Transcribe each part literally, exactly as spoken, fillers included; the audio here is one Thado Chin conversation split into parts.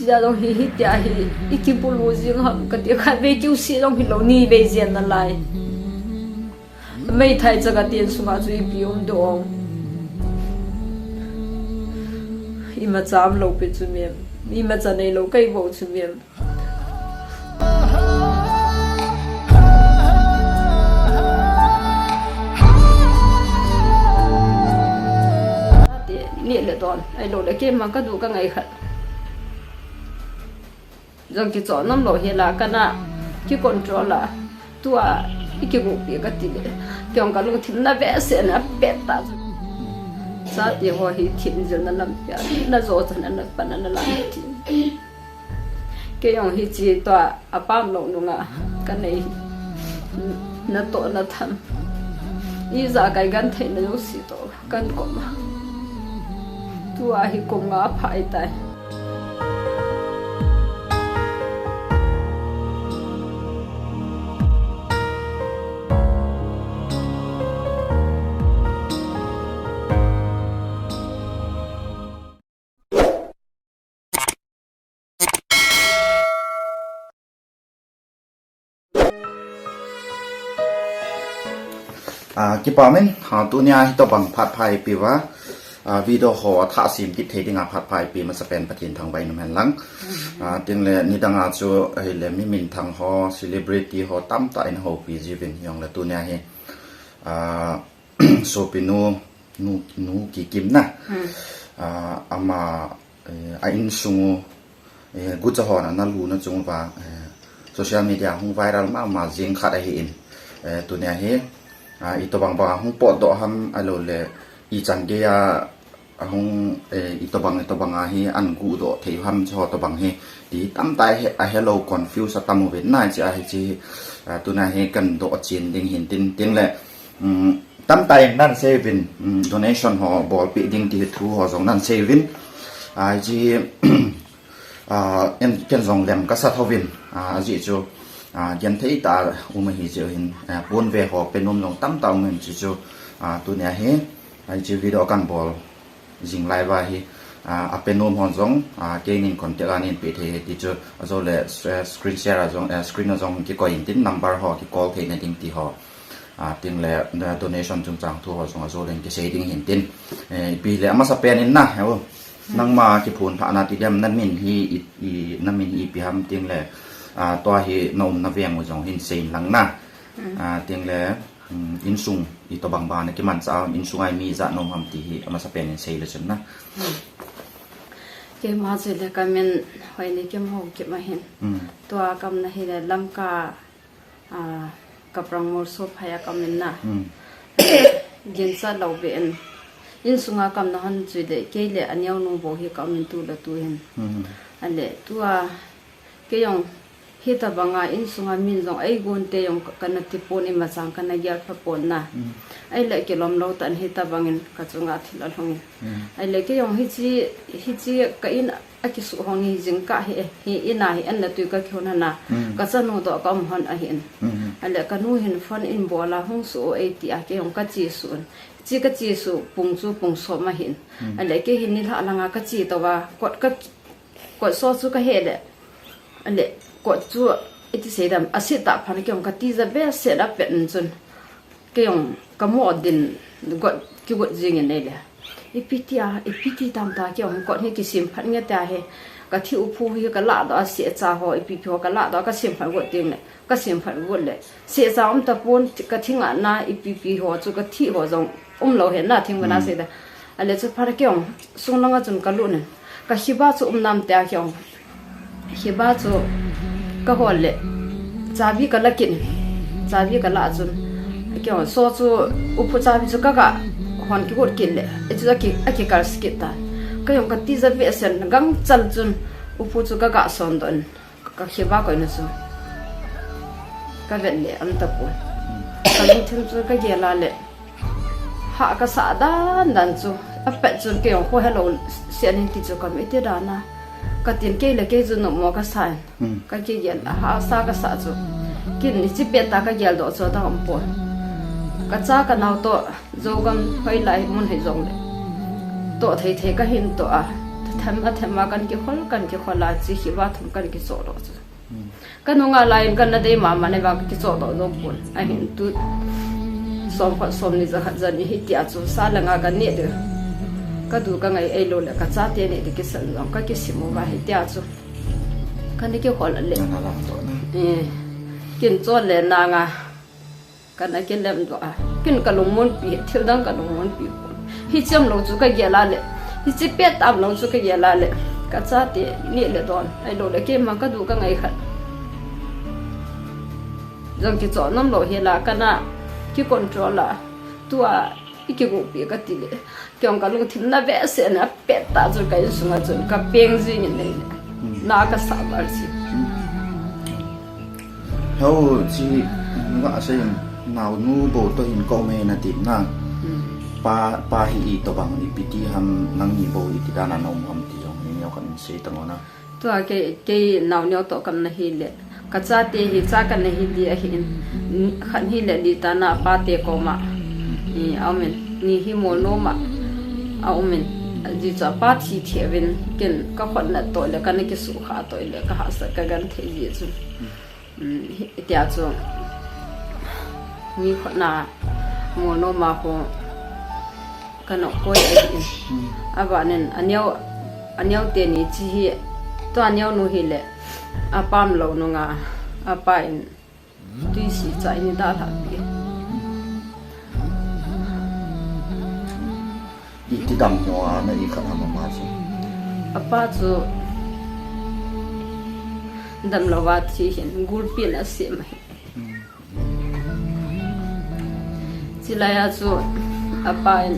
Tia dong hi, hitia hi, i kibulu jing ham, kati khat vei kiu si dong hi lo ni vei jen nalai. Meithai cha ka tin sunga chu ipi um dong. Ima cham lo pi chu mem. Ima cha nei lo kai bo chu mem. Ati, ni le don, ai lo le keima ka du ka ngai khat. Jong kichon nom lo hi la kana ki control la. Tua i kigupi ka ti le. Kiong ka lungthim na ve se na pet ta. Sa ti ho hi thim jil na lam pia. Na jo chan na pan na lam ti. Kei jong hichi tua apam lo nunga ka nei. Natoh natham. Ija kai genthei na jouse toh kan koma. Tua hi kum nga phai tai. Ah, kipa min, ah, tunia hitobang phat pha ipi uva, ah, video ho athah sim kit thei dinga phat pha ipi masapen Pathen thangvah in um hen lang. Ah, tin le nidanga chu, ahile mi minthang ho, celebrity ho tamtah in houpi jiuvin, hijongle tunia hi, ah, sopinu, nu, nu Kikim na. Hmm. Ah, ama, eh, a insung u, eh, gucha hon ana luna chung uva, eh, social media hung viral mama jing khat ahin. Eh, tunia hi, ah, itobang banga hung potdoh ham ahilou le, ichan geiya, ahung, eh, itobang, itobanga hi ahin guhdoh thei ham chu tobang hi. Ti tamtah hi ahelou confuse atam uvin na hiche a hiche, ah, tunia hi kan dohchen ding hin tin tin le, um, tamtah in nan sei uvin, um, donation ho bolpeh ding ti thu ho jong nan sei uvin. Ah, hiche, ah, en, ken jong lem kasa thouvin, ah, ajeh chu, ah, genthei tah um ahi jeh hin, ah, ponve ho penom jong tamtah um in chu chu, ah, tunia hi, ah, hiche video kan bol jing lai uva hi, ah, apenom hon jong, ah, keinin contact ahin pe thei ti chu, ajole, eh, screen share a jong, eh, screen a jong kikoi in tin number ho kicall theina ding ti ho. Ah, tin le, eh, donation chungchang thu ho jong ajole kisei ding hin tin. Eh, ipi le amasapen in na, heu. Hmm. Nangma kiphonlhahna ti dem namin hi, i, i, namin hi ipi ham tin le, ah, tua hi na umna veng u jong hin sei in lang na. Hmm. Ah, tin le, um, insung itobang banga kimanchah a, insunga mi ijat na um ham ti hi amasapen in sei le chun na. Hmm. Keima chu le kamin Hoineikim Haokip ahin. Hmm. Tua kaumna hi le Lamka, ah, Kaprang Molso phai a kaum in na. Hmm. Ginchat lou be in. Insunga kaumna hon chu le kei le aneonu bou hi kaum in tu le tu hin. Hmm. Ale tua kei jong hitobanga insunga min jong eigon te jong ka, kana ti pon, imacha kana gel pha pon na. Hmm. Ahile kilom lou tah in hitobang in kachunga thil alhung in. Hmm. Ahile kei jong hiche, hiche ka in akisuh hong hi jingkah hi, hi in a hi an le tui kakihon hon a. Hmm. Kachanu toh kaum hon ahin. Hmm. Ahile kanu hin phone in bol a hung suh o eiti a kei jong kachesuh in. Hiche kachesuh pung chu pung som ahin. Hmm. Ahile kei hin nilhah langa kache tou a kot ka Kot so chu kahe le, ale, kot chu iti sei dem, asit tah phat in kei jong katija behseh a pet in chun. Kei jong kamo din got, kigot jing in ahile. Ipi tia, ipi ti tam ta kei jong kot hi kisem phat nge tia hi. Kathi upu hi kalah doh a, secha ho, ipi pi ho kalah doh a, kasem phat got ding le. Kasem phat got le. Secha um tapon, kathi ngah na, ipi pi ho chu kathi ho jong um lou hen na, thing bana sei da. Ale chu phat kei jong, sung langa chun kalut in. Ka khiba chu um nam tia kei jong. Khiba chu kahol le. Chabi kala kit in. Chabi kalah chun. Kei jong, so chu upu chabi chu kaga hon kigot kit le. Hichu aki, akikal skit ta. Kei jong katija behseh in gangchal chun. Upu chu kaga son doh in. Ka khiba koina chu. Kavet le um tapon. Kalungthim chu kagel a le. Hah kasah dan dan chu. Apet chun kei jong kho helou seh nin ti chu kamu iti dan a. Katin kei le kei chu numo kasa in. Hmm. Kakigel a hahsa kasah chu. Kin hiche pet a kagel doh chu adang um pon. Kacha kanao toh. Zogam hoilai mun hijongle. Toh thei thei kahin toh a. Them a them a kan kikhol, kan kikhol a, chi hi va thum kan kichoh doh chu. Ka nunga lai in kan na dei mama ne va ka kichoh doh doh pon. Ahin tu som khat som ni ja khat ja ni hi tia chu sa le nga kan neh de. Ka du ka ngai ei lo le ka chate neh de kisan jong ka kisim u va hi tia chu. Kan ni kikhol le. Nana lam to na. Eh, kin chon le na nga. Kan a kilem doh a. Kin ka lungmonpi, thil dang ka lungmonpi. Hichi um lo chu ka gel a le. Hichi pet tam lo chu ka gel a le. Ka chate neh le don. Ahilou le keima ka du ka ngai khat. Jong kichoh nom lo hi la ka na ki control a. Tua i kiguhpi ka ti le. Kei jong ka lungthim na behseh na pet ta chu ka insung a chun ka peng jing in nei le. Na ka sa val si. Heo, chi nga sei naonu bou toh hin ka um e na ti na. Pa, pa hi itobang ipi ti ham nangni bou iti dan a na um ham ti jong ni neo kan sei tang o na. Tua kei, kei nao neo toh kan na hi le. Ka chate hi cha kan na hi di ahi in. Khat hi le li ta na pa te koma. I, a um in. Ni hi mol nom a. A um in. Ji cha pa thi thi a vin. Ken ka khut na toh le, ka na kisu kha toh le, ka hahsat ka genthei ji chu. Um, hi, tia chu mi khut na mol nom a ho ka nokoi ahi in. Abanin a neo, a neo teni chi hi, tua neo nu hi le, a pam lo nunga, a pa in, tui si cha in da la pi. Iti dam ho a na i khat ham ama chu. A pa chu dam lo va thi hin gulpi na sem hi. Chilai a chu a pa in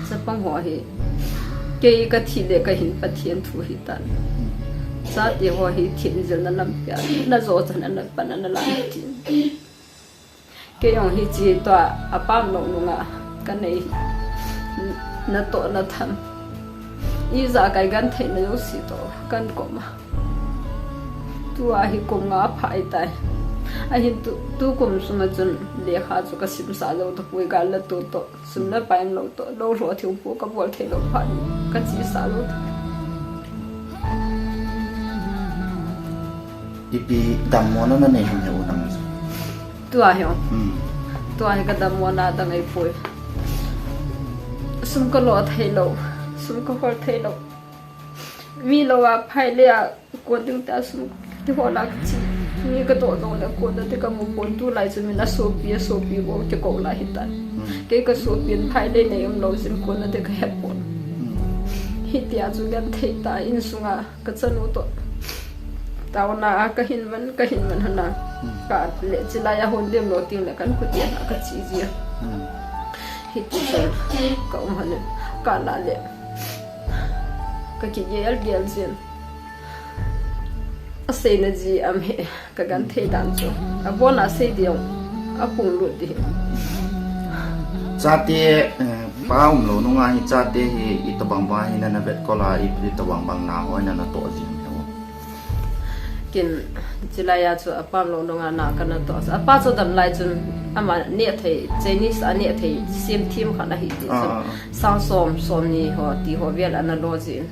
chapang ho hi kei ka thi le ka hin Pathen thu hi tan. Chate ho hi thin jil na lam pia na jo chan na pan na lam ti. Kei jong hichi tua a pam lo nunga ka nei na toh na tham. Ijakai genthei na jouse toh kan koma. Tua hi kum nga phai tai. Ahin tu, tu kum sunga chun lekha chu ka simsa jou tapoi gal le tu toh. Sum le pai um lo toh, lo lho thing pu ka bol thei lo phat in ka chesa lo. Ipi dammo na na nei ham he u nang. Tua hi o. Hmm. Tua hi ka dammo na dang ei poi. Sum ka lo thei lo, sum ka hol thei lo. Mi lo a phai le a kon ding ta sum kihol a ka chi. Mi ka toh jong le kon na te ka mu pon, tulai chu min a sopi, a sopi bou kiko la hi ta. Hmm. Kei ka sopi in phai le nei um lo jin kon na te ka he pon. Hmm. Hitia chu genthei ta insunga ka chanu toh. Taona a ka hin man, ka hin man hana. Hmm. Ka le chilai a hon dem lo ting le kan khuti a ka chi ji. Hmm. Hiti chun ka um hana. Ka la le. Ka kigel gel jin. A seina ji am he, ka genthei dan chu. A bon a sei diu, a pung lut di. Chate, eh, pa um lo nunga hi chate hi itobang bang hi na na vet kol a, i, itobang bang na ho na na toh ji am he o. Kin chilai a chu a pam lo nunga na ka na toh. A pa chu dam lai chun ama neh thei, Chinese a neh thei, sim thim khat a hi ti chu. Ah, ah, ah. Sang som, som ni ho, ti ho vel a na lo jin.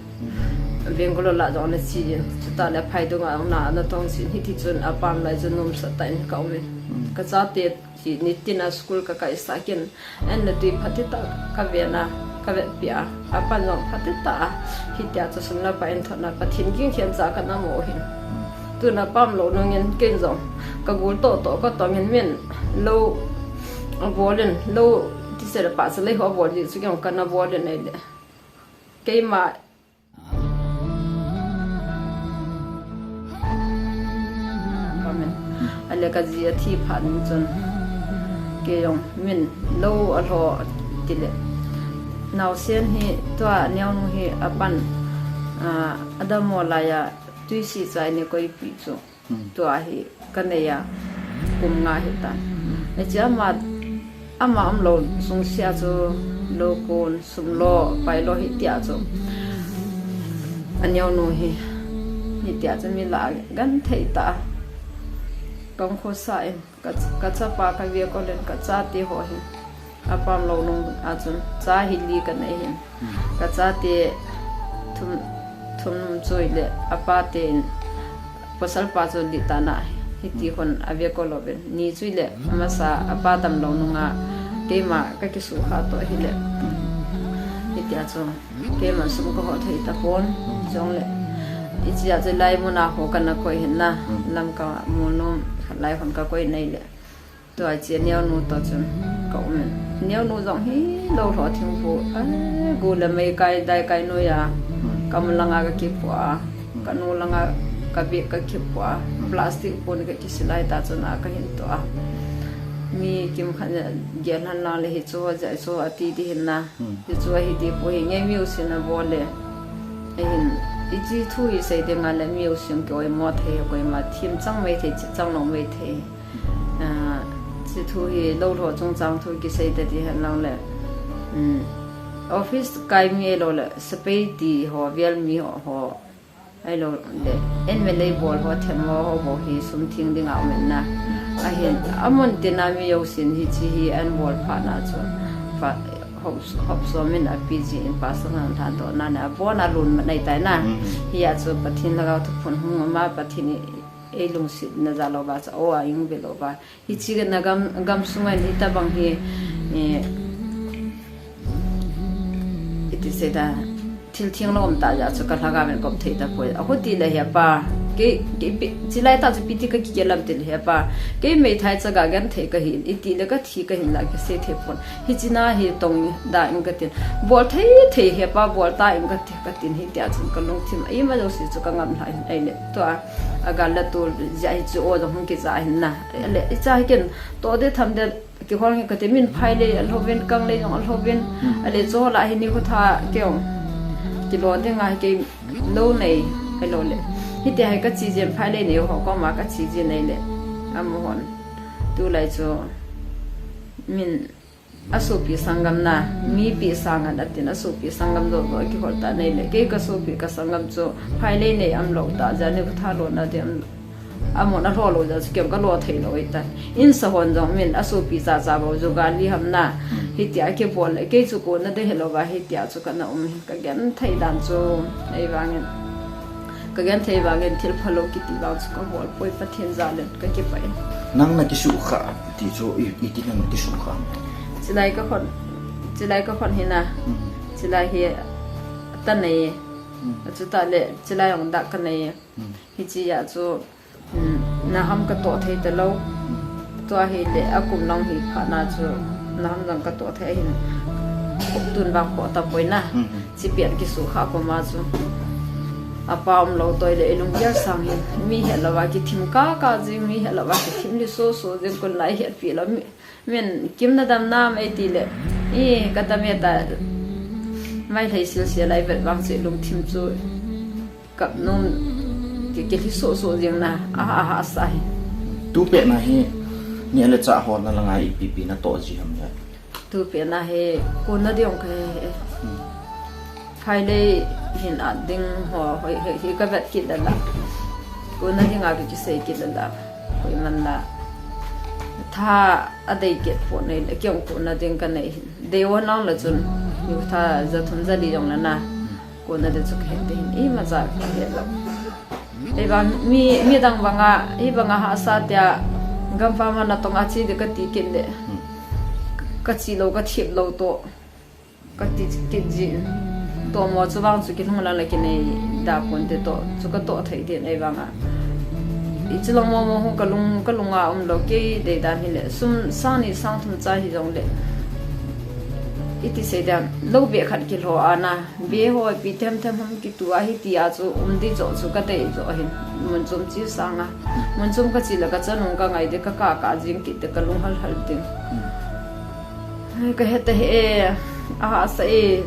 Bangalore la jong na chi in, chuta le phai dunga na, na tong chin hiti chun a pam lai chun nomsa tah in ka um in. Hmm. Ka chate hi nitin a school ka kai sa kin, an na tui phatita ka ve na, ka ve pia, a pan jong phatita, hitia chu sum le pai in thot na, Pathen ging khen cha ka na mo hin. Hmm. Tu na pam lo nung in kin jong, ka gul toh toh ka tong in min, lo, a bol in, lo, ti se le pa se le ho bol di chu jong ka na bol in ei le. Keima. Amen. Ale ka ji a thi phat ning chun. Kei jong min lo a lho ti le. Naosen hi tua neo nu hi a pan, ah, a dammo lai a tui si chai ni koi pi chu. Hmm. Tua hi ka nei a kum nga hi ta. Hmm. Hiche ama, ama um lo sung sia chu lo kon sum lo pai lo hitia chu. A neo nu hi, hitia chu mi la genthei ta. Kong khosa in ka, ka chapa ka ve ko len ka chate ho hi. Apam lou nung a chun cha hi li kanei hin. Ka chate thum, thum choi le apa te in pasal pa chu li tana hiti khon ave ko loven. Ni chui le masa apa tam lou nunga keima ka kisu kha to hi le. Hiti a chu keima sum ka ho thei ta pon jong le. Ichi a chu lai muna ho kana koi hin na. Lamka mu nom lai hon ka koi nei le. Tua chia neo nu to chun ka um in. Neo nu jong hi lou lho thing pu. Ai, gu le mei kai dai kai nu ya. Ka mu langa ka kipu a. Ka nu langa ka bi ka kipu a. Plastic pun ka kisilai ta chun a ka hin to a. Mi kim khan gel han la le hi chu ja chu a ti di hin na. Hi chu a hi di pu hi nge mi u sin a bo le. Ahin, ichi thu hi sei dinga le mi u sin ki oi mo thei ko ma thim chang mai thei chi chang lo mai thei. Ah, chi thu hi lou lho chungchang thu kisei ta ti hen lang le. Um, office kai mi lo le, sapei ti ho, vial mi ho, ho. Ai lo le, en me lei bol ho, them ho, ho bo hi sum thing ding a men na. Ahin, amun te na mi yo sin hi chi hi an bol pha na chu. Pha, hop, hop so min a P G in pa sa na tha to na na, bo na lun ma nai tai na. Hi a chu Pathin lagau thu phun hung ma Pathin i, ei lungsit na ja lo ba cha, o a ing be lo ba. Hi chi na gam, gam sunga ni ta bang hi, eh, iti se ta, thil thing lo om ta ja chu ka lhaga men kop thei ta poi. A huti le hi pa, ke, ke pi, chi lai ta chu piti ka ki ke lam til hi pa. Ke mei thai cha ga gan thei ka hin, iti le ka thi ka hin la ke se thei pon. Hi chi na hi tong da in ka tin. Bol thei thei hi pa, bol ta in ka ti ka tin hi tia chun ka lungthim. Ai ma jo si chu ka ngam lai ai le. Tua, a ga la tu ja hi chu o jong hung ki ja hin na. Le, i cha hi ken, to de tham de, ki hol nge ka ti min phai le, a lhovin kang le jong a lhovin. A le cho la hi ni ko tha ke ong. Ki lo de nga hi ke lo nei, ai lo le. Hi te hai ka chi jen phai le nei ho ko ma ka chi jen nei le. A mo hon. Tu lai chu min a sopi sanggam na, mi pi sangan a tin a sopi sanggam do do ki hol ta nei le. Ke ka sopi ka sanggam chu phai le nei am lo ta ja ni ko tha lo na de am. A mo na lo lo ja chu kem ka lo thei lo i ta. In sa hon jong min a sopi cha cha bo ju ga li ham na. Hi tia ke bol le ke chu ko na de he lo ba hi tia chu ka na um hin ka gen thei dan chu. Ei vangin. Ka gen thei vangin thil pha lo kiti vang chu ka bol poi Pathen ja le ka ki pai. Nang na kisu kha ti chu i, i ti nang kisu kha. Chilai ka khon, chilai ka khon hi na. Chilai hi ta nei. Chu ta le chilai ong da ka nei. Hi chi ya chu, um, na ham ka to thei ta lo. Tua hi le a kum long hi pha na chu na ham jong ka to thei hin. Tun vang ko ta poi na. Chi pian kisu kha ko ma chu. A pa um lo toi le i lung gel sang hin. Mi he lo va ki thim ka ka jing, mi he lo va ki thim li so so jing kun lai he pi lo mi. Min kim na dam nam ei ti le. I ka ta me ta. Mai thei sil sia lai vet vang chi lung thim chu. Kap nung ki, ki thi so so jing na, a, a, a, sa hi. Tu pe na hi, ni le cha ho na la ngai ipi pi na to ji ham ya. Tu pe na hi, ko na diong ka he. Phai le hin a ding ho, ho, he, he ka vet kit la la. Ko na ding a ki sei kit la la. Ko man la. Tha a dei kit po nei le, kiong ko na ding ka nei hin. Dei wo nang la chun, yu tha za thum za li jong la na. Ko na de chu ka het te hin, i ma cha ka het lo. Ei vang mi, mi dang vanga, i vanga hahsa tia, gam pa ma na tong a chi de ka ti kit le. Ka chi lo, ka thip lo to. Ka ti kit ji. To mo chu vang chu ki lhung la la ki nei da pon te to. Chu ka to thei te nei vanga. I chi lo mo mo hung ka lung, ka lung a um lo ke dei dan hi le. Sum sang ni sang thum cha hi jong le. I ti sei dan, lo be khat ki lo a na. Be ho pi them them ham ki tu a hi ti a chu um di jo chu ka dei jo hin. Mun chum chi sang a. Mun chum ka chi la ka chan ung ka ngai de ka ka ka jing kit de ka lung hal hal ding. Ai, ka het he e. A sa e.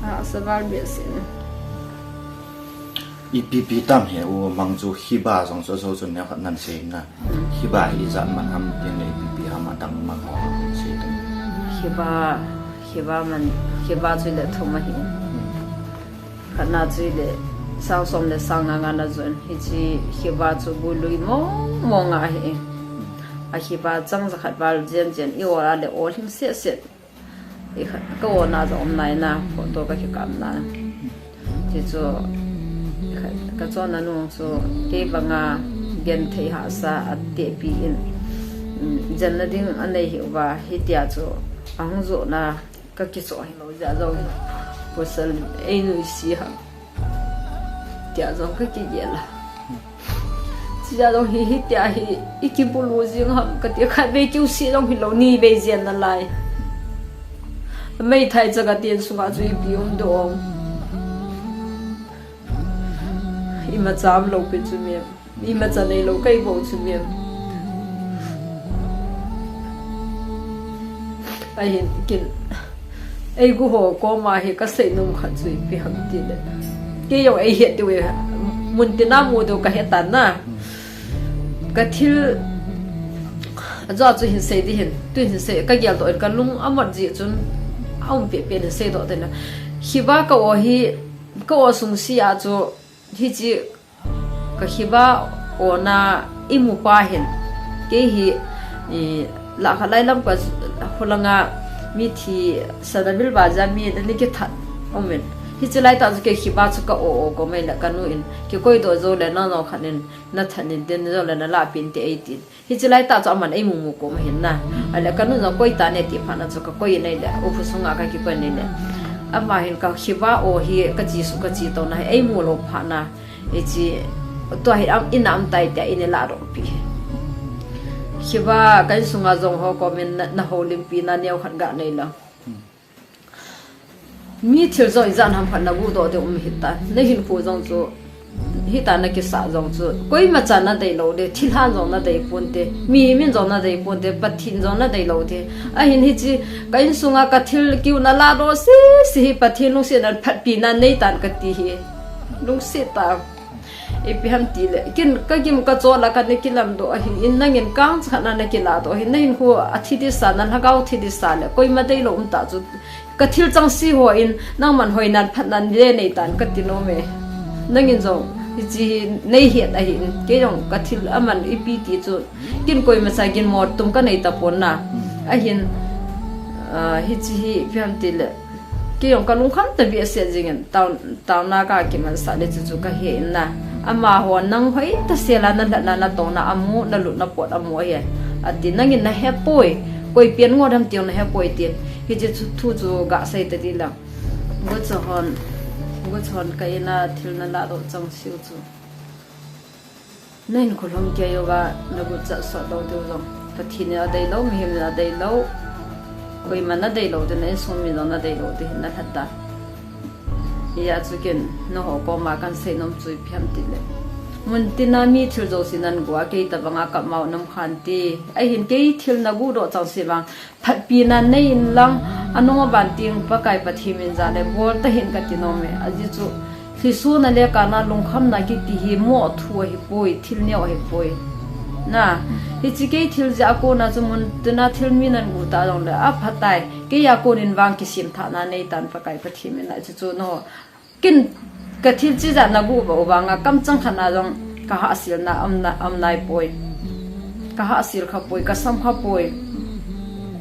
A sa val be sin. Ipi pi tam he u mang chu hi ba jong chu chu chu ne khat nan sei na. Hi ba hi jat man ham tin le ipi pi ham a dang man ho sei tu. Hi ba, hi ba man, hi ba chu le thum a hi. Khat na chu le sang som le sang nga nga na jon hi chi hi ba chu bu lui mo mo nga hi. Ahi ba chang jakhat val jen jen i o a le o hlim set set. I kha, ka o na jong um nai na, photo ka kikap na. Ti chu, i kha, ka chon na nu chu, kei banga genthei hahsa a tepi in, um, jen na ding a nei hi uva, hitia chu, a hung jo na, ka kicho hi lo ja jong, pasal ei nuisat ha. Tia jong ka kigel a. Tia jong hi, hitia hi, i kibulu jing ham, ka ti khat vei kiu si jong hi lo ni vei jen na lai. Mei thai cha ka tin sunga chu i pi um do. I ma cham lo pi chu mi. Imacha nei lo kai bou chu miam. Ahin kin. Ei gu ho koma hi ka sei nom khat chu ipi ham ti le. Kei jong ei het diu e. Mun tina mu diu ka het tan na. Ka thil a jo chu hin sei di hin. Tu hin sei ka gel to ka lung a mat ji chun a um pe pe hin sei to te na. Hiva ka o hi ka o sung si a chu hi chi Ka hiva ona i mu pa hin. Kei hi, i, la kha lai lam ka hulanga mi thi sana bil ba ja mi ni ki that. Omen. Hi chi lai ta chu kei hiva chu ka o o ko mai la ka nu in. Ki koi do jo le na no khan in. Na than in den jo le na la pin te ei tin. Hi chi lai ta chu aman ei mu mu ko ma hin na. Ale ka nu jong koi ta ne ti pha na chu ka koi nei le. U phu sunga ka ki koi nei le. Ama hin ka hiva o hi ka chi su ka chi to na. Ei mu lo pha na. Hichi, tua hi am, ina am tai tia, ina la ro pi. Hiva, kan sunga jong ho comment na, na ho lim pi na neo khat ga nei lo. Mi thil jong i jan ham khat na gu do de um hi ta. Na hin khu jong chu, hi ta na kisa jong chu. Koima cha na dei lo de, thil han jong na dei pon te. Mi min jong na dei pon te, Pathin jong na dei lo de. Ahin hichi, kan sunga ka thil kiu na la do si, si hi Pathin lungsi na phat pi na nei tan ka ti hi. Lungsi ta. Ipi ham ti le. Kin ka gim ka chol a ka ne kilam do ahin in nangin kang cha na na kila do ahin na hin khu a thi di sa na lhagao thi di sa le. Koima dei lo um ta chu. Ka thil chang si ho in nang man hoi nan phat nan le nei tan ka ti nom e. Nangin jong. Hichi nei hiat ahin. Kei jong ka thil aman ipi ti chu. Kin koima cha gin mo tum ka nei ta pon na. Ahin. Ah, hichi hi ipi ham ti le. Kei jong ka lungkham ta bia se jingin. Tau Tauna ka kiman sa le chu chu ka he in na. Ama ho nang hoi ta se la na la na na to na amu na lut na pot amu he. Ati nangin na he poi. Koi pian ngo dam tiang na he poi tin. Hi chi chu thu chu ga sai ta di la. Go cho hon. Go cho hon ka ina thil na la do chang siu chu. Na in khulhum kei uva, na gu cha so do do jong. Pathin a dei lo, mihem a dei lo. Koima na dei lo, te na in sung mi lo na dei lo, te na lhat ta. Iya chu kin, na ho koma kan sei nom chu ipi ham ti le. Mun tina mi thil jo si nan gua, kei ta banga ka mau nam khan ti. Ahin kei thil na gu do chang si bang. Phatpina nei in lang, anung aban ting Pakai Pathen min ja le bol ta hin ka ti nom e. Ajeh chu, lhisona le kana lungkhamna kiti hi mo thu ahi poi, thil neo ahi poi. Na, hichi kei thil jeh a kona chu mun tina thil mi nan gu ta jong le, a phatai, kei a konin vang kisim thana nei tan Pakai Pathen min a chu chu no. Kin ka thil chi jat na gu ba u vanga kam chang khat na jong ka hahsil na am na, am nai poi. Ka hahsil kha poi, ka sam kha poi.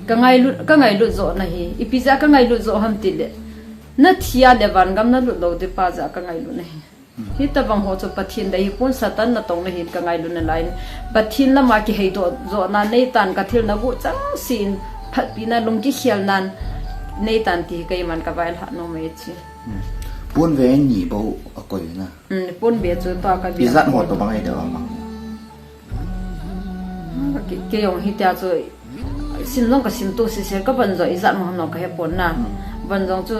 Ka ngailut, ka ngailut jo na hi. Ipi jeh a ka ngailut jo ham ti le. Na thi a le van gam na lut lo ti pa jeh a ka ngailut na hi. Hi ta bang ho chu Pathen dei hi pon Satan na tong na hin ka ngailut na lai. Pathen lama kihei do jo na nei tan ka thil na gu chang sin phatpina lung kikhel nan nei tan ti keiman ka vai lha nom e chi. Pon ve ni bou a koi na. Um, pon ve chu to ka ve. Ijat mo to bang ai da bang. Ke, ke jong hitia chu sim jong ka sim to sisel ka van jong ijat mo ham no ka he pon na. Van jong chu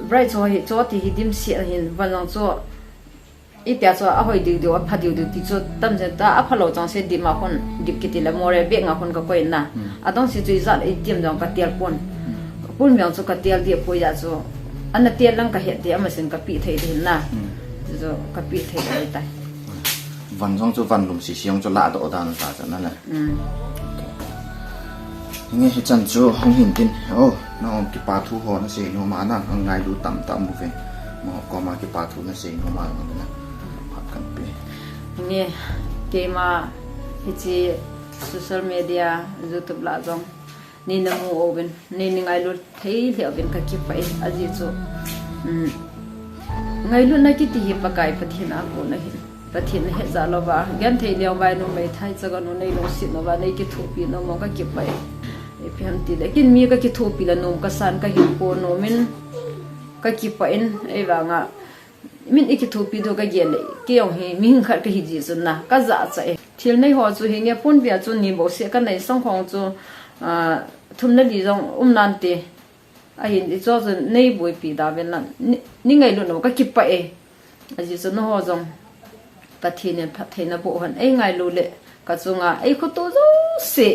bright chu hi chu ti hi dim si ahin van jong chu Itia chu ahoi diu diu, apha diu diu ti chu tamjen ta, apha lo chang se dim a khun, dim kiti le more bek nga khun ka koi na. Hmm. Adang se chu ijat itiam jong ka tial pon. Hmm. Pon miang chu ka tial di poi ja chu. Ana tial lang ka het di amasin ka pi thei di na. Hmm. Chu ka pi thei di tai. Van jong chu van lum si si jong chu la do dan ta cha na le. Hmm. Nge hichan chu hung hin tin. Oh, na hung kipa thu ho na sei nom a na, hung ngailu tam tam u ve. Mo koma kipa thu na sei nom a na. Phat kan pe. Nge keima hichi Social media, YouTube lah jong nei na mu uvin, nei na ngailut thei lheh uvin ka kipah e. Ajeh chu, um, ngailutna kiti hi Pakai Pathen a kon ahi. Pathen na het jal louva, genthei leng vai numei thei chaga nu nei lungset uva nei kithopi nom u ka kipah e. Ipi ham tile, ken mi ka kithopi le nom kasan ka hi pon nom in ka kipah in, ahivanga min i kithopi diu ka gel le, kei jong hi mihing khat ka hi jeh chun na, ka jachat e. Thil nei ho chu hinge pon bia chu ni bouseh ka nei sang khong chu, ah, thum le li jong um nante. Ahin i cho chu nei boipi da ven lang. Nei, nei ngailut u ka kipah e. Ajeh chu nangho jong Pathen in phattheina boh hen. Ei ngailu le ka chunga ei khoto jouse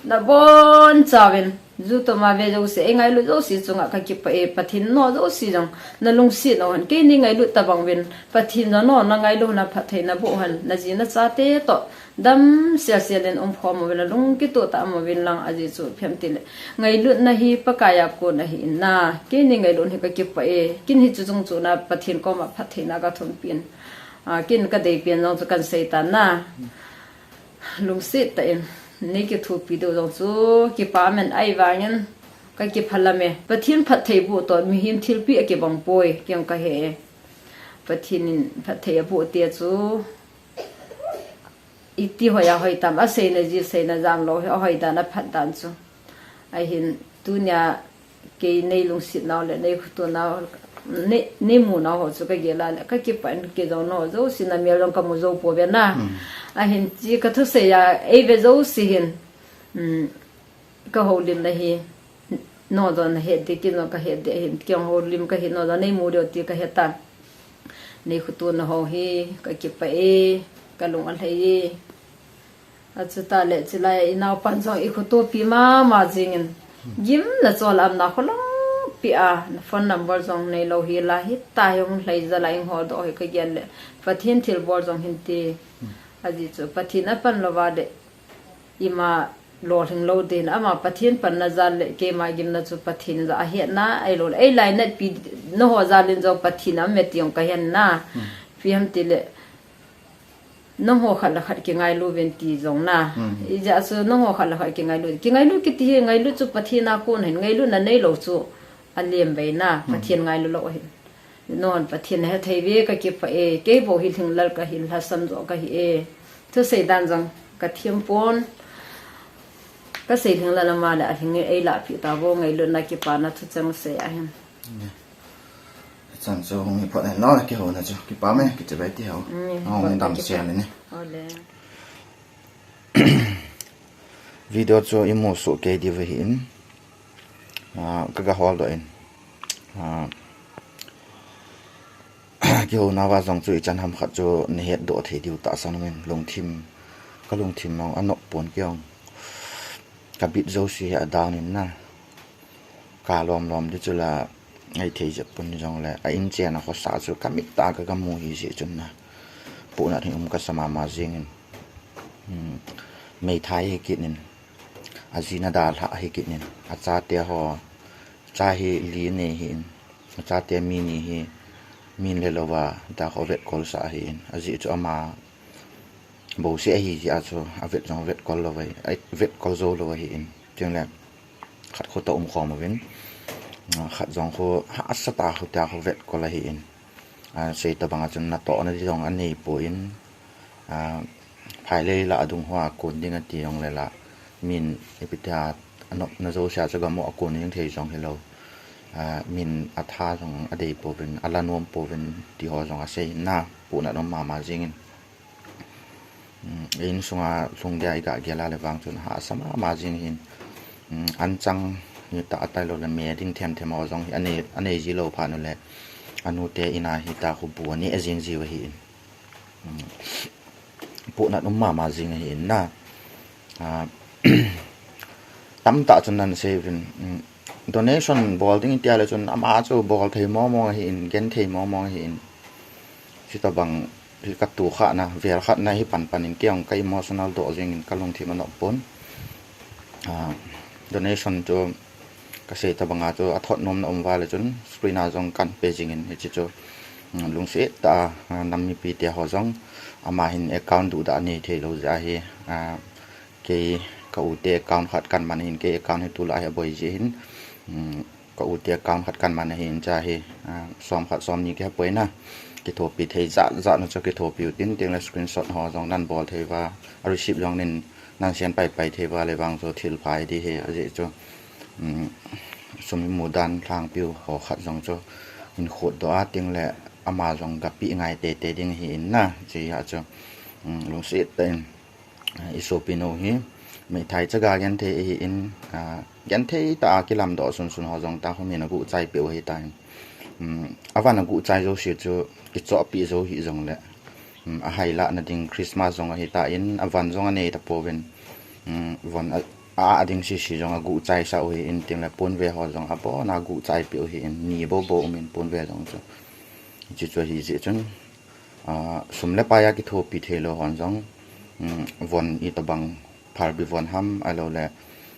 na bonchauvin, YouTube ma ve jouse, ei ngailu jouse chunga ka kipah e. Pathen nangho jouse jong na lungset u hen. Kei nei ngailut tabang uvin, Pathen jong nangho na ngailu na phattheina boh hen. Na ji na chate toh dam sel sel in um khom uvin, lung kitoh tah um uvin lang, ajeh chu ipi ham tile, ngailutna hi Pakai a kon ahi in na, kei nei ngailut hi ka kipah e. Ken hichu chung chu na Pathen koma phattheina ka thum pen. Ah, ken ka dei pen jong chu kan sei tan na. Lungset tah in nei kithopi diu jong chu kipah men, ahivangin ka kiphalam e. Pathen phatthei boh toh mihem thilpi a kibang poi, kei jong ka he e. Pathen in phatthei a boh te chu iti hoi a hoi tam, a seina ji seina jam lou hi, a hoi dan a phat dan chu. Ahin tunia kei nei lungset nau le nei khoto nau, nei, nei mu nau ho chu ka gel a le ka kipah in, kei jong nangho jouse na mel jong ka mu jou pouve na. Hmm. Ahin chi ka thusei a ei ve jouse hin, um, ka houlimna hi, nangho jong na het ding, kei jong ka het ding ahin, kei jong houlim ka hi, nangho jong nei mu diu ti ka he tan. Nei khoto nau ho hi ka kipah e, ka lung alhai e. Achuti le chulai a i naopan jong i khotopi mama jing in, gimna chol amna kholom pi a, phone number jong nei lou hi la, hitia hi hung lhai jal a i hung holdoh hi ka gel le, Pathen thilbol jong hin ti. Ajeh chu Pathen a pan louva le ima lolhing lou ding, ama Pathen panna jal le keima gimna chu Pathen jal a hetna ahilou le, ei lainatpi nangho jal in jong Pathen a um e ti jong ka he na. Hmm. Ipi ham tile, nangho khat le khat kingailu uvin ti jong na. Hmm. Ijeh chu nangho khat le khat kingailu. Kingailu kiti hi, ngailu chu Pathen a kon ahin, ngailutna nei lou chu alem vei na, Hmm. Pathen ngailu lou ahin. Nangho Pathen na hethei uve ka kipah e, kei bou hi lhinglel ka hin, lhasam joh ka hi e. Thusei dan jong ka them pon. Ka sei lhinglel a ama le alhing e, ei lahpeh tauvo, ngailutna kipana thucheng sei ahin. Chan chu hung hi phot hen, nangho kihouna chu kipah e, kichibai ti ho. Mm, hung dam sia le ni. Ole. Video chu i mu soh kei diu ahi in. Ah, ka ga holdoh in. Ah, kihouna uva jong chu ichan ham khat chu na hetdoh thei diu tahsan in, lungthim, ka lungthim jong anop pon, kei jong ka bit jouse hi a down in na. Ka lom lom di chu la, ei thei jep pon jong le, a in chen a khosa chu ka mit a ka ga mu hi jeh chun na. Pohnat hi um kasa mama jing in. Hmm. Meithai hi kit in. A jina dalha hi kit in. A chate ho. Cha hi li nei hi in. A chate mi ni hi. Min le louva, ta kho vetkol sa hi in. Ajeh chu ama bouseh ahi jeh a chu, a vet jong vetkol lou ahi, ai, vetkol jou lou ahi in. Tin le, khat khoto um khom uvin. Ah, khat jong khu hahsa tah khu tia khu vetkol ahi in. Ah, sei tabang a chun natohna di jong anei poi in. Ah, phai lei lah a dung hoa kon ding ati jong le la. Min ipi tia anopna jouse a chu gam u a kon jing thei jong hilou. Ah, min a tha jong adei pouvin, ala nom pouvin ti ho jong asei in na, pohnat um mama jing in. Um, in sunga lhung dia i ga gel a le vang chun hahsa mama jing hin. Um, anchang ni tah a tailou le me ding them them ho jong hi anei, anei ji lou phat u le, anu te in a hi ta khu bu aneh jing jiu ahi in. Um, pohnat um mama jing ahi in na. Ah, tamtah chun nan sei uvin, um, donation bol ding tia le chun ama chu bol thei mong mong ahi in, gen thei mong mong ahi in. Chuti tabang hi ka tu kha na, vel khat na hi pan pan in kei jong ka emotional doh jing in ka lungthim anop pon. Ah, donation chu ka sei tabang a chu a thot nom na um uva le chun screen a jong kan pe jing in hiche chu, um, lungset tah a, ah, nam mipi te ho jong ama hin account duhdah anei thei lou jeh ahi, ah, Kei ka u te account khat kan man ahin, kei account hi tulai hi aboi ji hin. Um, ka u te account khat kan man ahin, cha hi, ah, som khat som ni kei ha poi na. Kithopi thei jat jat na chu kithopi u tin, tin le screenshot ho jong nan bol thei uva, a receipt jong nin nan send pai pai thei uva le vang chu thil phai di hi, ajeh chu, um, sum imu dan lhangpi u ho khat jong chu hin khut doh a, tin le ama jong gapi ngai tei tei ding hi in na, chi a chu, um, lungset tah in, eh, i sopi nu hi, meithai chaga genthei ahi in, ah, genthei tah a kilam doh sun sun ho jong ta hom hin aguh chai peh u ahi tan. Um, avan aguh chai jouse chu kichohpi jou hi jong le, um, ahai lah na ding Christmas jong ahi tan, avan jong anei ta pouvin, um, von a, a, a ding sisi jong aguh chai sa u hi in tin le ponve ho jong abon aguh chai peh u hi in ni bo bo um in ponve jong chu. Chi chu ahi jeh chun, ah, sum le pai a kithopi thei lou hon jong, um, von itobang phalbi von ham ahilou le,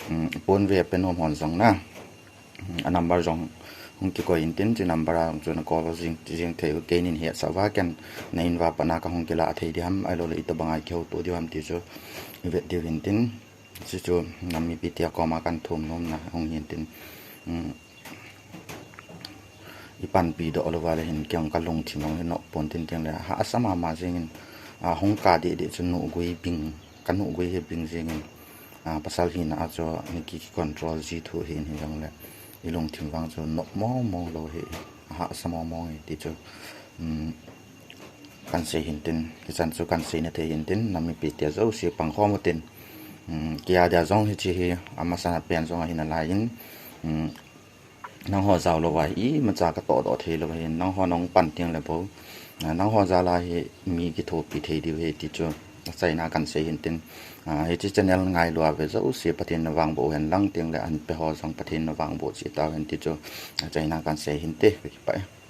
um, ponve pe nom hon jong na, um, a number jong hung kikoi in tin, chi number a jong chu na call jing, jing thei u, kei nin hetsah uva ken na in uva pat na ka hung kilah thei di ham ahilou le itobang a kihouto diu ham ti chu i vet diu hin tin, chi chu nam mipi te a koma kan thum nom na hung hin tin, um, i panpi doh lou uva le hin kei jong ka lungthim jong hi nop pon tin tin le hahsa mama jing in, a, hung kah deh deh chu nuhgui bing, ka nuhgui hi bing jing in, a, pasal hina a chu ni ki, ki control ji thu hi in hi jong le i lungthim vang chu nop mong mong lou hi, hahsa mong mong hi ti chu, um, kan sei hin tin, hichan chu kan sei na thei hin tin, nam mipi te jouse pang khom u tin, um, kei a dia jong hichi hi amasa na pen jong ahi nalai in, um, nangho jao lou uva hi imacha ka toh doh thei lou ahin, nangho nahung pan teng le bou, ah, nangho jal a hi mi kithopi thei diu ahi ti chu achaina kan sei hin tin, ah, hiche channel ngailu a ve jouse Pathen na vangboh u hen lang, tin le an pe ho jong Pathen na vangboh cheh tau hen ti chu achaina kan sei hin te, ka kipah e.